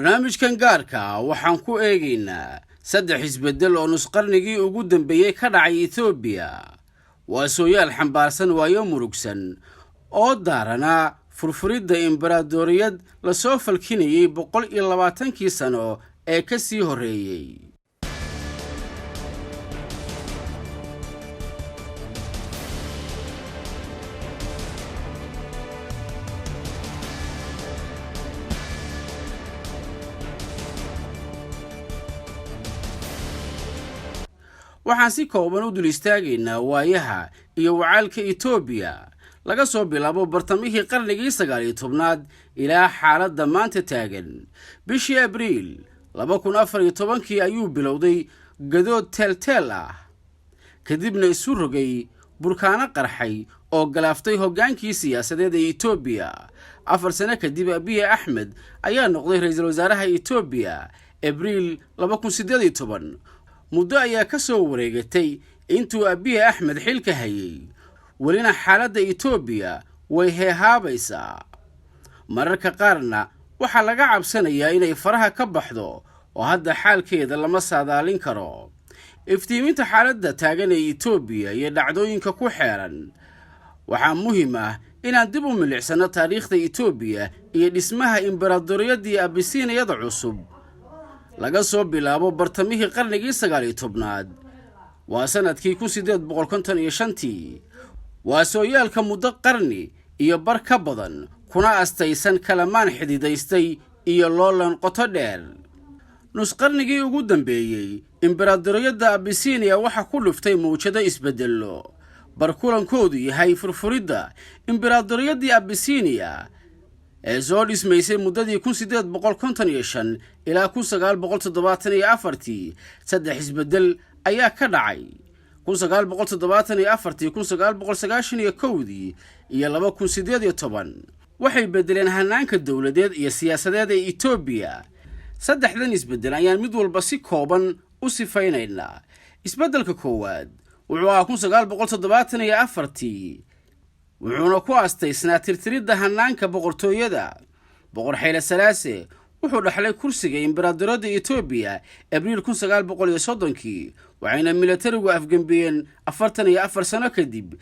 Barnaamijkan gaarka waxaan ku eegaynaa saddex isbeddel oo nusqarnigii ugu dambeeyey ka dhacay Etoobiya. Waa sooyaal xambaarsan waayo murugsan oo daaranaa furfuridda imbaraadoriyad lasoo falkinayay 120kii sano ee ka sii horreeyey. Waxaan si kooban u dul istaagaynaa waayaha iyo wacaalka Etoobiya laga soo bilaabo bartamihii qarnigii 19aad ilaa xaaladda maanta taagan. Bishii Abriil 2014kii ayuu bilowday gadood teelteel ah, kadibna isu rogay burkaano qarxay oo galaaftay hoggaankii siyaasadeed ee Etoobiya. 4 sano kadib, Abiye Axmed ayaa noqday ra-iisul wasaaraha Etoobiya Abriil 2018. Muddo ayaa ka soo wareegatay intuu Abiye Axmed xilka hayay, welina xaaladda Etoobiya way heehaabaysaa. Mararka qaarna waxaa laga cabsanayaa inay faraha ka baxdo, oo hadda xaalkeeda lama saadaalin karo. Iftiiminta xaaladda taagan ee Etoobiya iyo dhacdooyinka ku xeeran, waxaa muhiim ah inaan dib u milicsano taariikhda Etoobiya iyo dhismaha imbaraadoriyadii Abisiiniyada cusub laga soo bilaabo bartamihii qarnigii 19aad, waa sanadkii 1855-tii. Waa sooyaalka muddo qarni iyo bar ka badan kuna astaysan kalamaan xididaystay iyo loolan qoto dheer. Nusqarnigii ugu dambeeyey, imbaraadoriyadda Abisiiniya waxaa ku dhuftay mawjado isbeddello barkulankoodu yahay furfuridda imbaraadoriyaddii Abisiiniya ee soo dhismaysay muddadii 1855 ilaa 1974-tii. Saddex isbeddel ayaa ka dhacay 1974-tii, 1991-dii iyo 2018. Waxay beddeleen hanaanka dowladeed iyo siyaasadeed ee Etoobiya. Saddexdan isbeddel ayaan mid walba si kooban u sifaynaynaa. Isbeddelka koowaad wuxuu ahaa 1974-tii, wuxuuna ku astaysnaa tirtiridda hanaanka boqortooyada. Boqor Xayle Salaase wuxuu dhaxlay kursiga imbaraadoriyadda Etoobiya Abriil 1930-kii, waxayna milatarigu afgembiyeen 44 sano kadib,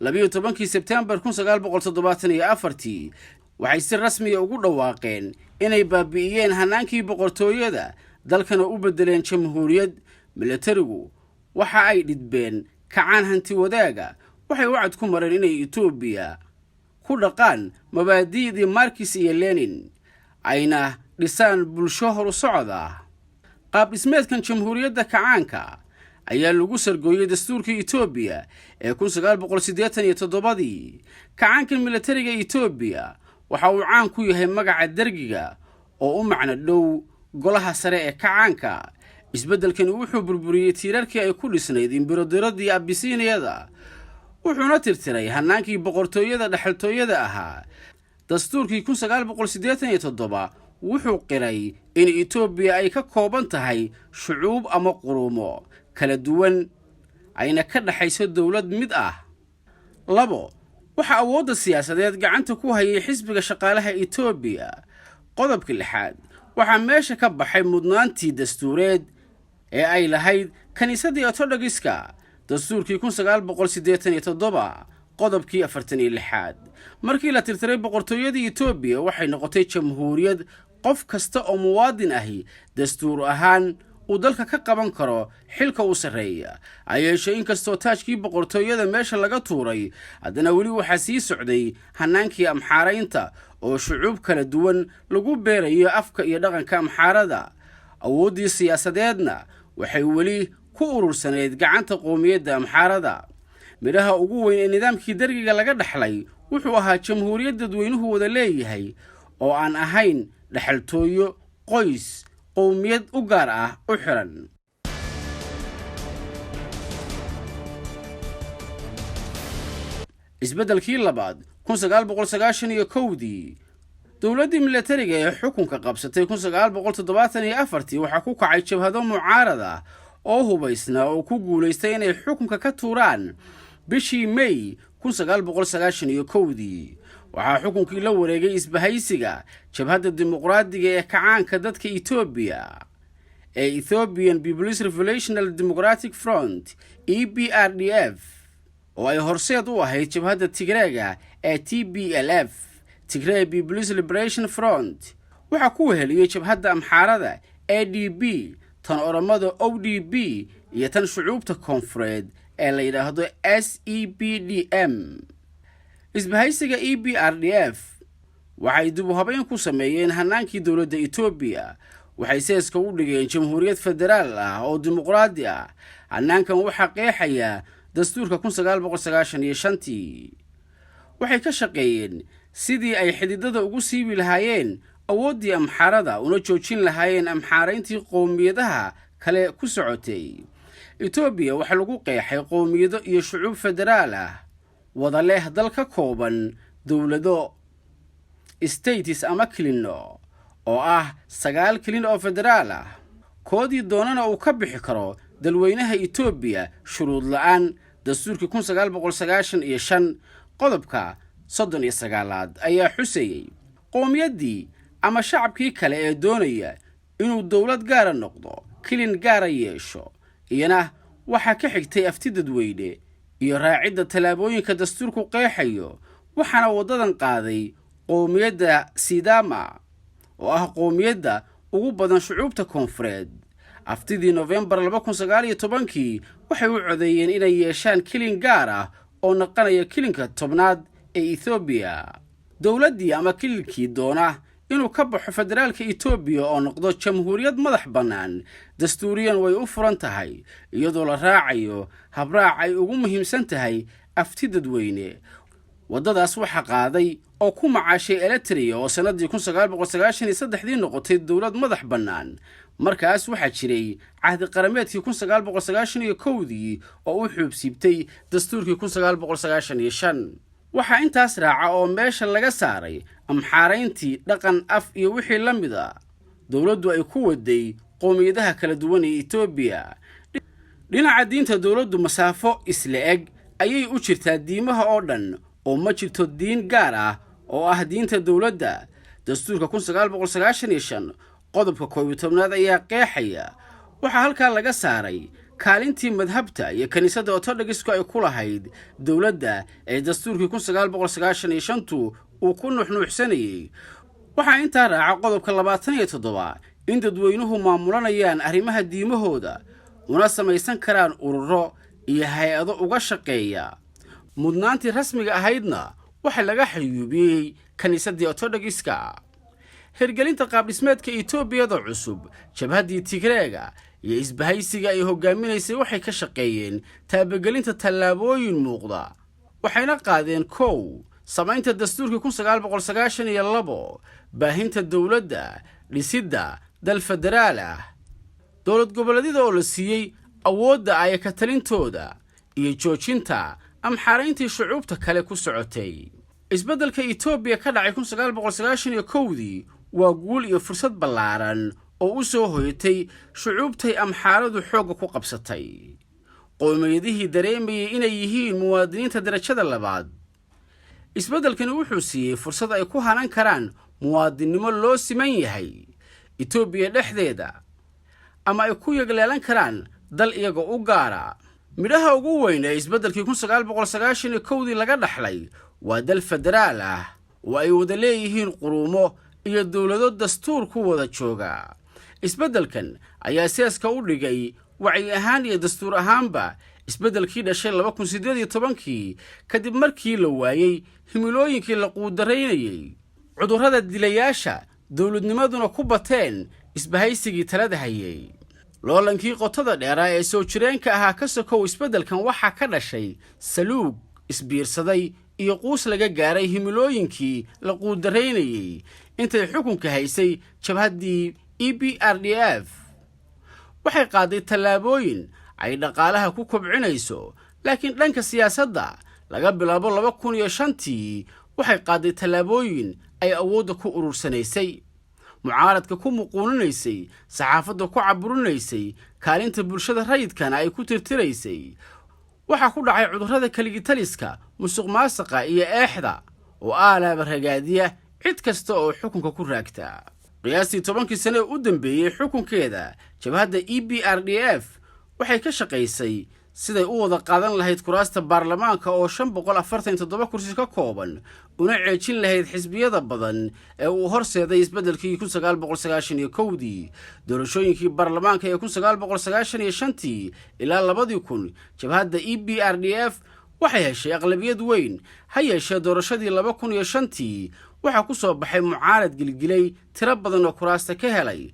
12-kii Sebtembar 1974-tii. Waxay si rasmiya ugu dhawaaqeen inay baabi'iyeen hanaankii boqortooyada, dalkana u beddeleen jamhuuriyad. Milatarigu waxa ay dhidbeen kacaan hanti wadaaga. Waxay wacad ku mareen inay Etoobiya ku dhaqaan mabaadi'dii Markis iyo Lenin, ayna dhisaan bulsho horu socod ah. Qaab dhismeedkan jamhuuriyadda kacaanka ayaa lagu sargooyey dastuurkii Etoobiya ee 1987-dii. Kacaankan milatariga Etoobiya waxa uu caan ku yahay magaca Dergiga, oo u macno dhow golaha sare ee kacaanka. Isbeddelkani wuxuu burburiyey tiirarkii ay ku dhisnayd imbaradoradii Abisiiniyada, wuxuuna tirtiray hanaankii boqortooyada dhexaltooyada ahaa. Dastuurkii 1987 wuxuu qiray in Etoobiya ay ka kooban tahay shucuub ama quruumo kala duwan, ayna ka dhexayso dowlad mid ah. Labo, waxaa awoodda siyaasadeed gacanta ku hayay Xisbiga Shaqaalaha Etoobiya. Qodobka lixaad, waxaa meesha ka baxay mudnaantii dastuureed ee ay lahayd kiniisaddii Ortodogiska, dastuurkii 1987, qodobkii 46aad. Markii la tirtiray boqortooyadii, Etoobiya waxay noqotay jamhuuriyad qof kasta oo muwaadin ahi dastuur ahaan uu dalka ka qaban karo xilka u sarreeya. Hayeeshee, inkastoo taajkii boqortooyada meesha laga tuuray, haddana weli waxaa sii socday hanaankii amxaaraynta, oo shucuub kala duwan lagu beerayo afka iyo dhaqanka amxaarada. Awooddii siyaasadeedna waxay weli ku urursanayd gacanta qowmiyadda amxaarada. Midhaha ugu weyn ee nidaamkii Dergiga laga dhaxlay wuxuu ahaa jamhuuriyad dadweynuhu wada leeyahay oo aan ahayn dhexaltooyo qoys qowmiyad u gaar ah u xiran. Isbeddelkii labaad, 1991-dii, dowladdii milatariga ee xukunka qabsatay 1974-tii waxaa ku kacay jabhado mucaarad ah oo hubaysnaa oo ku guulaystay inay xukunka ka tuuraan bishii May 1991-dii. Waxaa xukunkii la wareegay isbahaysiga Jabhadda Dimuqraadiga ee Kacaanka Dadka Etoobiya ee Ethiopian People's Revolutionary Democratic Front, EPRDF, oo ay horseed u ahayd jabhadda Tigreega ee TPLF, Tigray People's Liberation Front. Waxaa ku weheliyey jabhadda Amxaarada ADP, tan Oromada ODP iyo tan Shucuubta Koonfureed ee la yidhaahdo SEPDM. Isbahaysiga EPRDF waxay dib u habeyn ku sameeyeen hanaankii dowladda Etoobiya. Waxay seeska u dhigeen jamhuuriyad federaal ah oo dimuqraadi ah. Hanaankan waxaa qeexaya dastuurka 1995-tii. Waxay ka shaqeeyeen sidii ay xididada ugu siibi lahaayeen awooddii Amxaarada, una joojin lahaayeen amxaarayntii qowmiyadaha kale ku socotay. Etoobiya waxaa lagu qeexay qowmiyado iyo shucuub federaal ah, wada leh dal ka kooban dowlado, states ama kilino, oo ah 9 kilin oo federaal ah, koodii doonana uu ka bixi karo dalweynaha Etoobiya shuruud la-aan. Dastuurkii 1995 qodobka 39aad ayaa xusayey qowmiyaddii ama shacabkii kale ee doonaya inuu dowlad gaara noqdo, kilin gaara yeesho. Iyana waxaa ka xigtay afti dadweyne iyo raacidda tallaabooyinka dastuurku qeexayo. Waxaana waddadan qaaday qowmiyadda Sidama oo ah qowmiyadda ugu badan shucuubta koonfureed. Aftidii Nofembar 2019-kii waxay u codeeyeen inay yeeshaan kilin gaar ah oo naqanaya kilinka 10aad ee Ethoobiya. Dowladdii ama kililkii doona inuu ka baxo federaalka Etoobiya oo noqdo jamhuuriyad madax bannaan, dastuuriyan way u furan tahay, iyadoo la raacayo habraac ay ugu muhiimsan tahay afti dadweyne. Waddadaas waxaa qaaday oo ku macaashay Eritrea oo sannadii 1993-dii noqotay dowlad madax bannaan. Markaas waxaa jiray cahdi qarameedkii 1991-dii oo u xuubsiibtay dastuurkii 1995. Waxaa intaas raaca oo meesha laga saaray amxaarayntii dhaqan, af iyo wixii la mid a dowladdu ay ku waday qowmiyadaha kala duwan ee Etoobiya. Dhinaca diinta, dowladdu masaafo isla eg ayay u jirtaa diimaha oo dhan, oo ma jirto diin gaar ah oo ah diinta dowladda. Dastuurka 1995 qodobka 11aad ayaa qeexaya. Waxaa halkaa laga saaray kaalintii madhabta iyo kiniisadda Orthodoxku ay ku lahayd dowladda ee dastuurkii 1995-tu uu ku nuuxnuuxsanayey. Waxaa intaa raaca qodobka 27 in dadweynuhu maamulanayaan arrimaha diimahooda, una samaysan karaan ururo iyo hay-ado uga shaqeeya. Mudnaantii rasmiga ahaydna waxaa laga xayuubiyey kiniisaddii Orthodoxiska. Hirgelinta qaabdhismeedka Etoobiyada cusub, jabhaddii Tigreega iyo isbahaysiga ay hogaaminaysay waxay ka shaqeeyeen taabagelinta tallaabooyin muuqda. Waxayna qaadeen: kow, samaynta dastuurkii 1992, baahinta dowladda, dhisidda dal federaal ah, dowlad goboleedyada oo la siiyey awoodda ay ka talintooda, iyo joojinta amxaarayntii shucuubta kale ku socotay. Isbeddelka Etoobiya ka dhacay 1991-dii waa guul iyo fursad ballaaran oo u soo hoyatay shucuubtay amxaaradu xoogga ku qabsatay, qowmiyadihii dareemayay inay yihiin muwaadiniinta darajada labaad. Isbeddelkani wuxuu siiyey fursad ay ku hanan karaan muwaadinnimo loo siman yahay Etoobiya dhexdeeda, ama ay ku yagleelan karaan dal iyaga u gaara. Midhaha ugu weyn ee isbeddelkii 1991-dii laga dhaxlay waa dal federaal ah oo ay wada leeyihiin quruumo iyo dowlado dastuur ku wada jooga. Isbeddelkan ayaa seeska u dhigay wacyi ahaan iyo dastuur ahaanba isbeddelkii dhashay 2018-kii, kadib markii la waayey himilooyinkii la quudaraynayey, cudurrada dilayaasha dowladnimaduna ku bateen isbahaysigii talada hayay. Loolankii qotada dheeraa ee soo jireenka ahaa ka sokow, isbeddelkan waxaa ka dhashay saluug isbiirsaday iyo quus laga gaaray himilooyinkii la quudaraynayey intay xukunka haysay jabhaddii EPRDF. Waxay qaaday tallaabooyin ay dhaqaalaha ku kobcinayso, laakiin dhanka siyaasadda laga bilaabo 2005-tii waxay qaaday tallaabooyin ay awoodda ku urursanaysay, mucaaradka ku muquuninaysay, saxaafadda ku caburinaysay, kaalinta bulshada rayidkana ay ku tirtiraysay. Waxaa ku dhacay cudurrada keligitaliska, musuq maasuqa iyo eexda. Oo aalaaba ragaadiya cid kasta oo xukunka ku raagta. Qiyaastii 10kii sane ee u dambeeyey xukunkeeda, jabhadda EPRDF waxay ka shaqaysay siday u wada qaadan lahayd kuraasta baarlamaanka oo 547 kursi ka kooban, una ceejin lahayd xisbiyada badan ee uu horseeday isbeddelkii 1991-dii. Doorashooyinkii baarlamaanka ee 1995-tii ilaa 2000, jabhadda EPRDF waxay heshay aqlabiyad weyn. Ha yeeshee, doorashadii 2005-tii waxaa ku soo baxay mucaarad gilgilay, tiro badan oo kuraasta ka helay.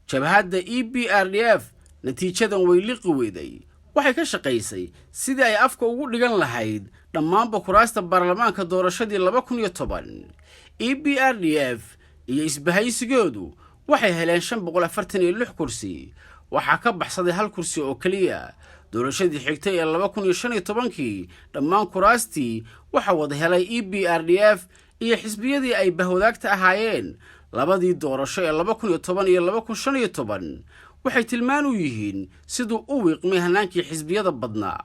Jabhadda EPRDF natiijadan way liqi weyday. Waxay ka shaqaysay sidii ay afka ugu dhigan lahayd dhammaanba kuraasta baarlamaanka doorashadii 2010. EPRDF iyo isbahaysigoodu waxay heleen 546 kursi. Waxaa ka baxsaday hal kursi oo keliya. Doorashadii xigtay ee 2015-kii, dhammaan kuraastii waxaa wada helay EPRDF iyo xisbiyadii ay bahwadaagta ahaayeen. Labadii doorasho ee 2010 iyo 2015 waxay tilmaan u yihiin siduu u wiiqmay hanaankii xisbiyada badnaa.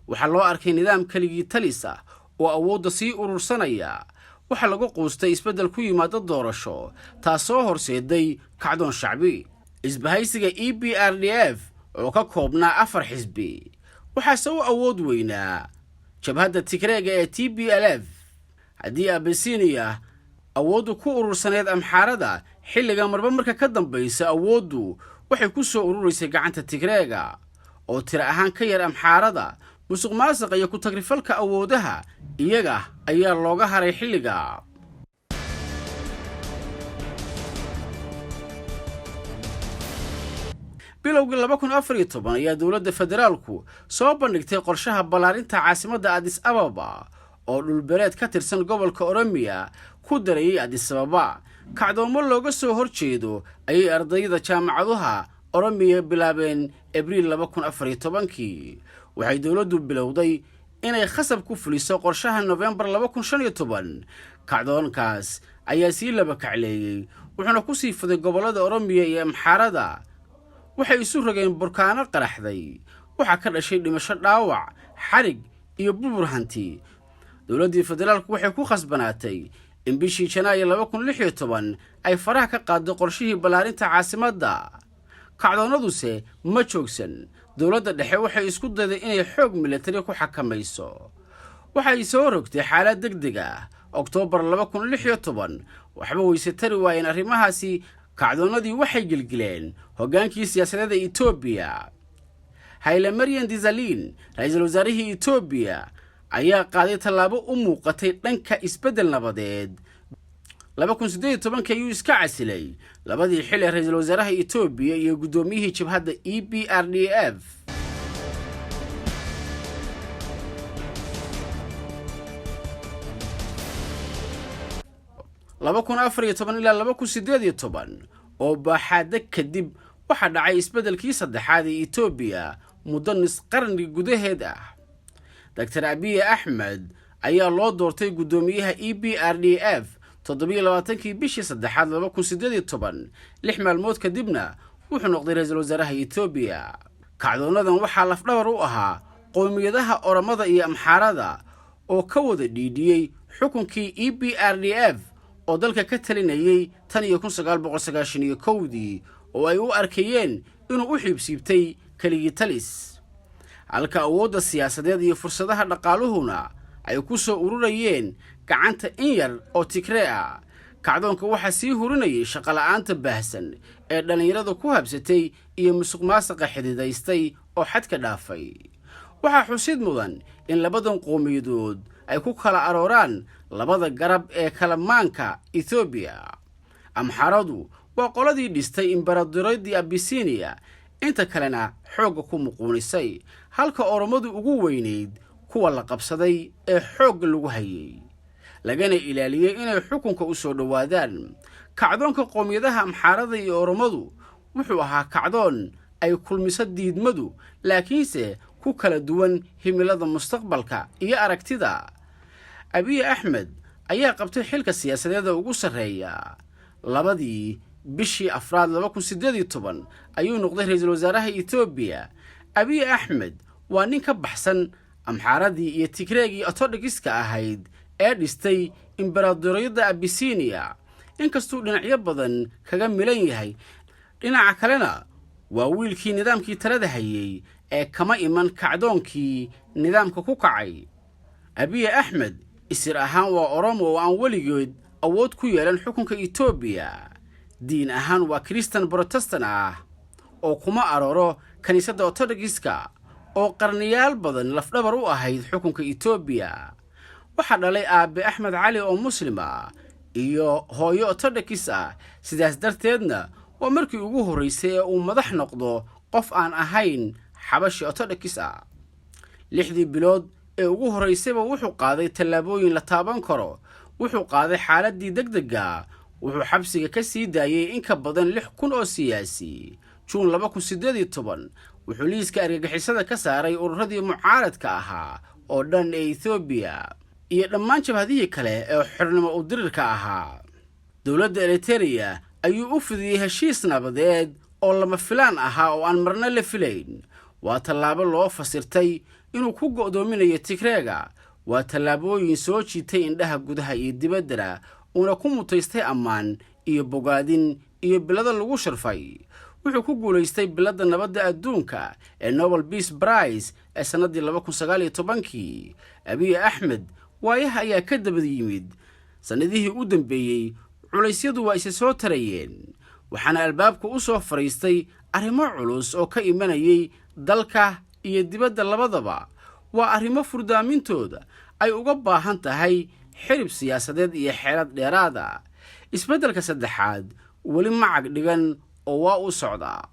Waxaa loo arkay nidaam keligii talis ah oo awoodda sii urursanaya. Waxaa lagu quustay isbeddel ku yimaada doorasho, taasoo horseeday kacdoon shacbi. Isbahaysiga EPRDF oo ka koobnaa afar xisbi, waxaase u awood weynaa jabhadda Tigreega ee TPLF. Haddii Abasiniya awooddu ku urursaneyd Amxaarada, xilliga marba marka ka dambaysa awooddu waxay ku soo ururaysay gacanta Tigreega oo tiro ahaan ka yar Amxaarada. Musuq maasuqa iyo ku-tagrifalka awoodaha iyaga ayaa looga haray xilliga. Bilowgii 2014 ayaa dowladda federaalku soo bandhigtay qorshaha ballaarinta caasimadda Adis Ababa oo dhulbereed ka tirsan gobolka Oromiya ku darayay Adis Ababa. Kacdoomo looga soo horjeedo ayay ardayda jaamacaduha Oromiya bilaabeen Abriil 2014-kii. Waxay dowladdu bilowday inay khasab ku fuliso qorshaha Nofembar 2015. Kacdoonkaas ayaa sii laba kacleeyey, wuxuuna ku sii fiday gobollada Oromiya iyo Amxaarada. Waxay isu rogeen burkaano qaraxday. Waxaa ka dhashay dhimasho, dhaawac, xarig iyo burbur hanti. Dowladdii federaalku waxay ku khasbanaatay in bishii Janaayo 2016 ay faraha ka qaaddo qorshihii ballaarinta caasimadda. Kacdoonnaduse ma joogsan. Dowladda dhexe waxay isku dayday inay xoog milatari ku xakamayso. Waxay soo rogtay xaalad deg deg ah Oktoobar 2016. Waxba wayse tari waayeen arrimahaasi. Kacdoonnadii waxay gelgileen hoggaankii siyaasadeeda Etoobiya. Hailemariam Desalegn, ra-iisul wasaarihii Etoobiya, ayaa qaaday tallaabo u muuqatay dhanka isbeddel nabadeed. 2018-kii ayuu iska casilay labadii xil ee ra-iisul wasaaraha Etoobiya iyo guddoomiyihii jabhadda EPRDF. 2014 ilaa 2018 oo baaxaada kadib, waxaa dhacay isbeddelkii saddexaad ee Etoobiya muddo nis qarni gudaheed ah. Doctor Abiye Axmed ayaa loo doortay guddoomiyaha EPRDF 27-kii bishii saddexaad 2018. 6 maalmood kadibna wuxuu noqday ra-iisul wasaaraha Etoobiya. Kacdoonadan waxaa lafdhabar u ahaa qowmiyadaha Oromada iyo Amxaarada oo ka wada dhiidhiyey xukunkii EPRDF oo dalka ka talinayay tan iyo 1991-dii, oo ay u arkayeen inuu u xiibsiibtay keligii talis, halka awoodda siyaasadeed iyo fursadaha dhaqaaluhuna ay ku soo ururayeen gacanta in yar oo Tigree ah. Kacdoonka waxaa sii hurinayay shaqola'aanta baahsan ee dhallinyarada ku habsatay iyo musuq maasaqa xididaystay oo xadka dhaafay. Waxaa xusid mudan in labadan qowmiyadood ay ku kala arooraan labada garab ee kalamaanka Etoobiya. Amxaradu waa qoladii dhistay imbaradoradii Abisiniya, inta kalena xoogga ku muquunisay, halka Oromadu ugu weynayd kuwa la qabsaday ee xoogga lagu hayay, lagana ilaaliyey inay xukunka u soo dhowaadaan. Kacdoonka qowmiyadaha Amxaarada iyo Oromadu wuxuu ahaa kacdoon ay kulmiso diidmadu, laakiinse ku kala duwan himilada mustaqbalka iyo aragtida. Abiye Axmed ayaa qabtay xilka siyaasadeeda ugu sarreeya. 2-dii bishii afraad 2018 ayuu noqday ra-iisul wasaaraha Etoobiya. Abiye Axmed waa nin ka baxsan Amxaaradii iyo Tigreegii orthodoxiska ahayd ee dhistay Imberaadoriyadda Abisinia. Inkastuu dhinacyo badan kaga milan yahay, dhinaca kalena waa wiilkii nidaamkii talada hayey ee kama iman kacdoonkii nidaamka ku kacay. Abiye Axmed isir ahaan waa Oromo oo aan weligeed awood ku yeelan xukunka Etoobiya. Diin ahaan waa Kiristan Protestant ah oo kuma arooro kiniisadda Orthodoxiska oo qarniyaal badan lafdhabar u ahayd xukunka Etoobiya. Waxaa dhalay aabe Axmed Cali oo Muslim ah iyo hooyo Orthodox ah. Sidaas darteedna waa markii ugu horreysay ee uu madax noqdo qof aan ahayn Xabashi Orthodox ah. 6dii bilood ee ugu horreysayba wuxuu qaaday tallaabooyin la taaban karo. Wuxuu qaaday xaaladii degdega, wuxuu xabsiga ka sii daayey in ka badan 6000 oo siyaasi. Juun 2018 wuxuu liiska argagixisada ka saaray ururadii mucaaradka ahaa oo dhan ee Ethoobiya iyo dhammaan jabhadihii kale ee xornimo u dirirka ahaa. Dowladda Eritereya ayuu u fidiyey heshiis nabadeed oo lama filaan ahaa oo aan marna la filayn. Waa tallaabo loo fasirtay inuu ku go'doominayo Tigreega. Waa tallaabooyin soo jiitay indhaha gudaha iyo dibaddana, uuna ku mutaystay ammaan iyo bogaadin iyo bilado lagu sharfay. Wuxuu ku guulaystay biladda nabadda adduunka ee Nobel Peace Prize ee sannaddii 2019kii. Abiy Axmed waayaha ayaa ka dabad yimid. Sannadihii u dambeeyey culaysyadu waa isa soo tarayeen, waxaana albaabka u soo fadhiistay arrimo culus oo ka imanayay dalka iyo dibadda labadaba. Waa arrimo furdaamintooda ay uga baahan tahay xirib siyaasadeed iyo xeelad dheeraada. Isbeddelka saddexaad weli macag dhigan oo waa u socdaa.